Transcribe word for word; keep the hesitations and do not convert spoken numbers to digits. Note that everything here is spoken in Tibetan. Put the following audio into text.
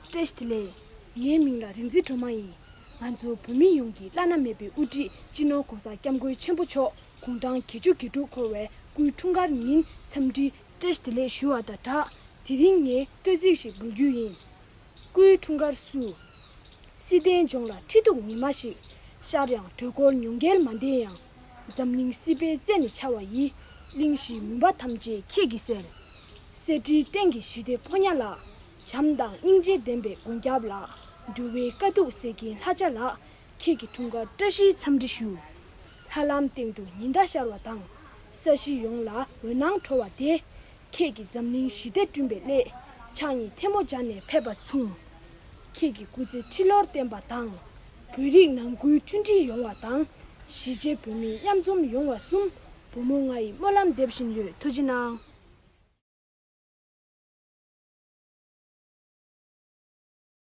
བཀྲ་ཤིས་བདེ་ལེགས། ངའི་མིང་ལ་རིག་འཛིན་སྒྲོལ་མ་ཡིན། ང་ཚོ་བོད་མི་ཡོངས་ཀྱི་བླ་ན་མེད་པའི་དབུ་ཁྲིད་སྤྱི་ནོར་༸གོང་ས་༸སྐྱབས་མགོན་ཆེན་པོ་མཆོག་དགུང་གྲངས་བརྒྱད་ཅུ་གྱ་དྲུག་འཁོར་བའི་སྐུའི་འཁྲུངས་སྐར་ཉིན་འཚམས་འདྲི་བཀྲ་ཤིས་བདེ་ལེགས་ཞུ་བ་དང་སྦྲགས། དེ་རིང་ངས་བསྟོད་ཚིག་ཞིག་འབུལ་རྒྱུ་ཡིན། སྐུའི་འཁྲུངས་སྐར་བསུ། བསིལ་ལྡན་ལྗོངས་ལ་ཁྲི་གདུགས་ཉི་མ་ཞིག་ཤར་ཡང་དྲོད་ཁོལ་ཉོང་རྒྱལ་མ་ལྡན་ཡང་། འཛམ་གླིང་སྲིད་པའི་རྩེ་ནས་འཆར་བ་ཡི། གླིང་བཞིའི་མུན་པ་ཐམས་ཅད་ཁྱེད་ཀྱིས་སེལ། གསེར་ཁྲིའི་སྟེང་གི་ཞི་བདེ་ཕོ་ཉ་ལགས། བྱམས་དང་སྙིང་རྗེ་ལྡན་པའི་མགོན་སྐྱབས་ལགས། འགྲོ་བའི་དཀའ་སྡུག་སེལ་མཁན་ལྷ་བྱ་ལགས། ཁྱེད་ཀྱི་འཁྲུངས་སྐར་བཀྲ་ཤིས་འཚམས་འདྲི་ཞུ། ལྷ་ལམ་སྟེང་དུ་ཉི་ཟླ་ཤར་བ་དང་། ས་གཞི་ཡོངས་ལ་འོད་སྣང་འཕྲོ་བ་དེ། ཁྱེད་ཀྱིས་འཛམ་གླིང་ཞི་བདེ་བསྐྲུན་པའི་སླད། ཕྱག་གཉིས་ཐལ་མོ་སྦྱར་ནས་ཕེབས་པ་མཚུངས། ཁྱེད་ཀྱི་སྐུ་ཚེ་ཁྲི་ལོར་བརྟན་པ་དང་། བོད་རིགས་ནང་ཁུལ་མཐུན་སྒྲིལ་ཡོང་བ་དང་། གཞིས་བྱེས་བོད་མི་མཉམ་འཛོམས་ཡོང་བ་གསུམ། བུ་མོ་ང་ཡིས་སྨོན་ལམ་འདེབས་བཞིན་ཡོད། ཐུགས་རྗེ་གནང་།